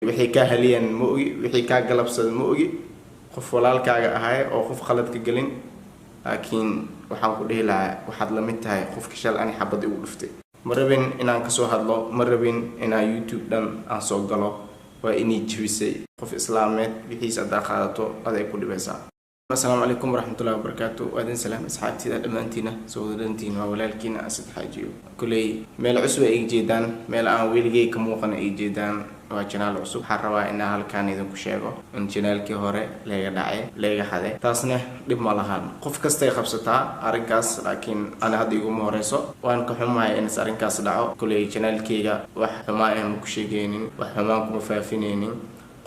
Wixii kaa haliyeen ma ogi, wixii kaa galabsaday ma ogi. Qof walaalkaaga ahay oo qof khaladka gelin, laakiin waxaan ku dhihi lahaa waxaad la mid tahay qofka shal ani xabad igu dhuftay. Ma rabin inaan kasoo hadlo, ma rabin inaan YouTube dhan aan soo galo. Waa inay jebisay. Qof islaameed wixiis haddaa qaadato, aday ku dhibaysaa. Asalaamu calaykum waraxmatullahi wabarakaatu. Waa idin salaam, asxaabtida dhammaantiina, soo wadadantiin. Waa walaalkiina Asad Xaajiyo. Kuley meel cusub ay iga jeedaan, meel aan weligay ka muuqan ay jeedaan, waa channel cusub. Waxaan rabaa inaan halkaan idinku sheego in channelkii hore laga dhacay, laga xaday. Taasna dhib ma lahan, qof kastay qabsataa arrinkaas, laakiin ana hadda iguma horeyso. Waan ka xumahay in arrinkaas dhaco. Kuley channelkeyga wax xumaan ah ma ku sheegaynin, wax xumaan kuma faafinaynin,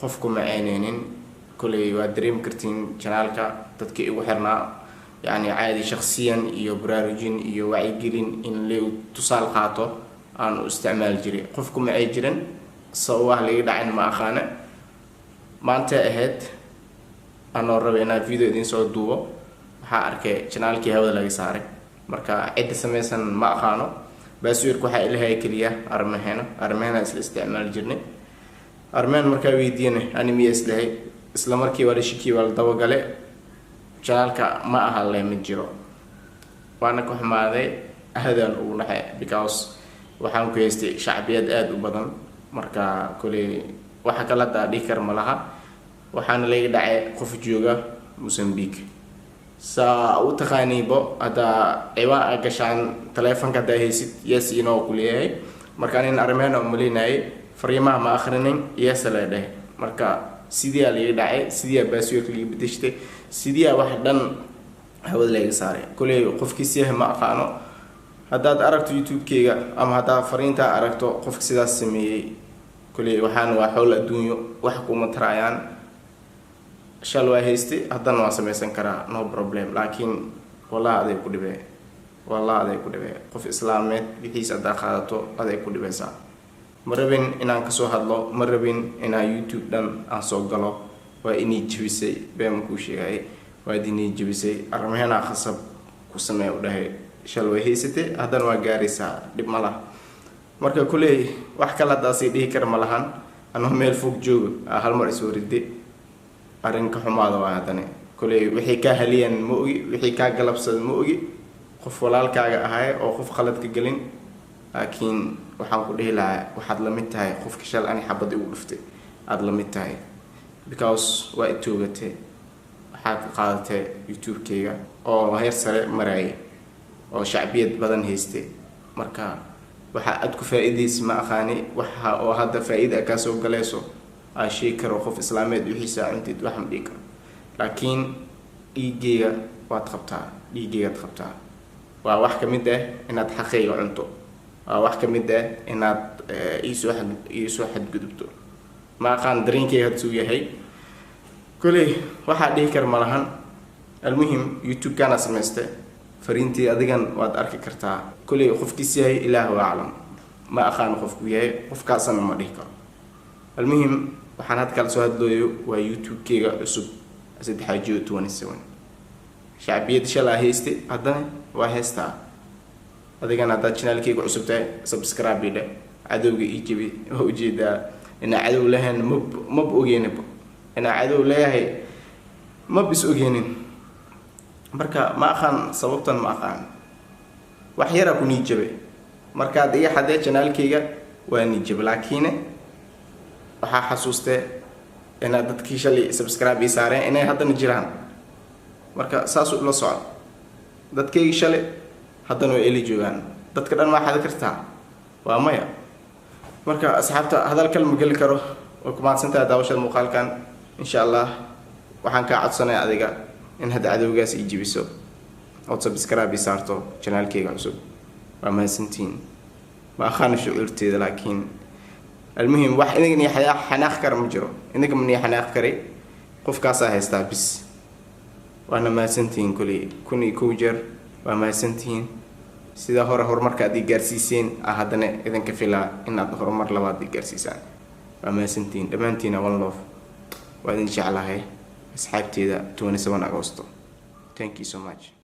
qof kuma ceynaynin. Kuley waa dareemi kartiin channelka dadkii igu xirnaa, yacni caadi shakhsiyan iyo baraarujin iyo wacyigelin in la tusaal qaato aan u isticmaali jiray. Qofku ma ay jirin sabab laga dhacin ma aqaana. Maanta ahayd anoo rabay inaan video idin soo duubo, waxaa arkay channelkii hawada laga saaray. Marka cidda sameysan ma aqaano. Passwordka waxaa ilahay keliya arrimaheena, arrimaheena isla isticmaali jirnay. Armeen markaa weydiiyana, ani miya islahay? Isla markii waa la shikii, waa la dabagale, channelka ma aha, le ma jiro. Waana ka xumaaday, aadaan ugu naxay, because waxaan ku haystay shacbiyad aada u badan. Marka koley waxa kale hadda dhihi kara ma laha. Waxaana laga dhacay qof jooga Mozambique. Saa u taqaaniibo, haddaa ciwaan a gashaan taleefonka haddaa haysid, yes inoo ku leeyahay. Marka anin arrimeena umaleynayay, fariimaha ma akhrinin, yes la dheh. Marka sidiyaa laga dhacay, sidiyaa passwordka laga bedeshtay, sidiyaa wax dhan hawada laga saaray. Koley qofkiis yahay ma aqaano. Haddaad aragto YouTube-keyga ama haddaad fariintaa aragto, qofka sidaas sameeyey, koley waxaan waa xool adduunyo, wax kuma taraayaan. Shal waa haystay, haddana waa samaysan karaa, no problem, laakiin wallahi aday ku dhibee, wallahi aday ku dhibee. Qof islaameed wixiis haddaa qaadato, aday ku dhibaysaa. Ma rabin inaan kasoo hadlo, ma rabin inaan YouTube dhan aan soo galo. Waa inay jebisay, beema kuu sheegay, waa inay jebisay. Arrimaheena khasab ku samee u dhahay. Shal way haysatay, haddana waa gaaraysaa, dhib ma laha. Marka kuley wax kale haddaasii dhihi kara ma lahan. Anoo meel fog jooga aa hal mar isoo riday. Arrin ka xumaada waa. Haddana kuley wixii kaa haliyeen ma ogi, wixii kaa galabsaday ma ogi. Qof walaalkaaga ahay oo qof khaladka gelin, laakiin waxaan ku dhihi lahaa waxaad la mid tahay qofka shal ani xabad igu dhuftay aada la mid tahay, because waa itoogatay, waxaad qaadatay YouTube-keyga oo heer sare marayay oo shacbiyad badan haystay. Marka waxa aad ku faa-iidaysa ma aqaani. Waxa oo hadda faa-iida kaa soo galayso aa sheegi karo, qof islaameed wixiisa cuntid wax ma dhihi karo, laakiin dhiigeyga waad qabtaa, dhiigeygaad qabtaa. Waa wax kamid ah inaad xaqayga cunto, waa wax kamid ah inaad iisoo xadgudubto. Ma aqaan dareenkeyga hadsuu yahay. Koley waxaa dhihi kara ma lahan. Almuhim, YouTube-kaana samaystay, fariintii adigan waad arki kartaa. Koley qofkiis yahay Ilaah waa aclam, ma aqaano qofku yahay, qofkaasana ma dhihi karo. Almuhim, waxaan hadda kala soo hadlooyo waa YouTube-keyga cusub, Saddexaajiyo 27. Shacbiyad shalaa haystay, haddana waa haystaa. Adigana haddaad channelkeyga cusub tahay, subscribe idhe, cadowga ii jebi. Waa ujeedaa inaa cadow lahayn, mab ogeeninba inaa cadow leeyahay, mab is ogeenin. Marka ma aqaan sababtan, ma aqaan. Wax yaraa ku nii jabe markaad iga xadee channelkeyga, waa nii jabe, laakiine waxaa xasuustee inaad dadkii shalay subscribe ii saareen inay haddana jiraan. Marka saasuu ula soco, dadkaygii shalay haddana way eli joogaan. Dadka dhan maa xadi kartaa? Waa maya. Marka asxaabta, hadal kale ma geli karo. Way ku mahadsantahay daawashada muuqaalkan. Insha Allah waxaan kaa codsanaya adiga in hadda cadowgaas ii jebiso ood subscribe ii saarto channelkeyga cusub. Waa mahadsantihiin. Ma aqaano shucuurteeda, laakiin almuhim, wax idinka nii xanaaq kara ma jiro, idinka ma nii xanaaq karay, qofkaasaa haystaa bis. Waana mahadsantihiin kuley, 1001 jeer waa mahadsantihiin. Sida hore horumarka aad ii gaarsiiseen ah, haddana idinka filaa inaad horumar labaad ii gaarsiisaan. Waa mahadsantihiin dhammaantiina. One love, waa idin jeclahay asxaabteeda 27 Agosto. Thank you so much.